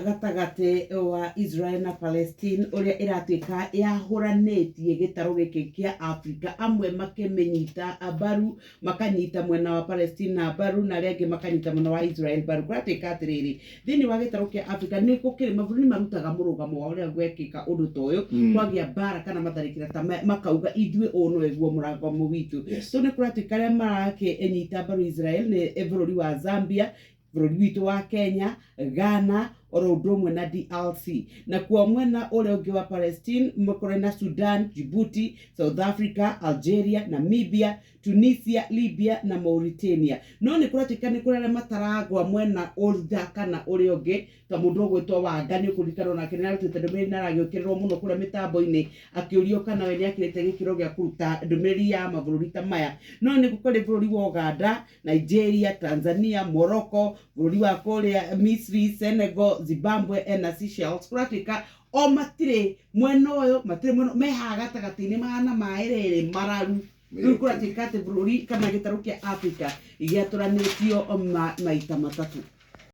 gatagatĩ wa Israel na Palestine ũrĩa ĩratuĩka yahũranĩtie gĩtarũ gĩkĩ kĩa Afrika, amwe makĩmĩnyita mbaru, makanyita mwena wa Palestine na mbaru, na arĩa angĩ makanyita mwena wa Israel mbaru. Kũratuĩka atĩrĩrĩ, thĩinĩ wa gĩtarũ kĩa Afrika nĩ gũkĩrĩ mabũrũri nĩ marutaga mũrũgamo wao rĩrĩa gwekĩka ũndũ ta ũyũ, kwagĩa mbara kana matharĩkĩra ta maya, makauga ithuĩ ũũ nĩguo mũrũgamo witũ. So nĩ kũratuĩka arĩa marakĩnyita mbaru Israel nĩ bũrũri wa Zambia, bũrũri witũ wa Kenya, Ghana, oro ũndũ ũmwe na DRC. Nakuo mwena ũrĩa ũngĩ wa Palestine mũkore na Sudan, Djibouti, South Africa, Algeria, Namibia, Tunisia, Libya na Mauritania. No nĩ kũratuĩka nĩ kũrĩ arĩa mataragwa mwena ũrĩa kana ũrĩa ũngĩ, ta mũndũ ũgwĩtwo Wanga nĩ ũkũririkana onake nĩ arutĩte ndũmĩrĩri na aragĩũkĩrĩrwo mũno kũrĩa mĩtambo-inĩ akĩũrio kana we nĩ akĩrĩte gĩkĩro gĩa kũruta ndũmĩrĩri ya mabũrũri ta maya. No nĩ gũkĩrĩ bũrũri wa Uganda, Nigeria, Tanzania, Morocco, bũrũri wa kũrĩa Misri, Senegal, Zimbabwe na Seychelles. Kũratuĩka o matirĩ mwena ũyũ, matirĩ mwena, me haha gatagatĩ-inĩ mahana maĩ rĩrĩ mararu. Rĩu kũratuĩka atĩ bũrũri kana gĩtarũ kĩa Africa gĩatũranĩtio maita matatũ.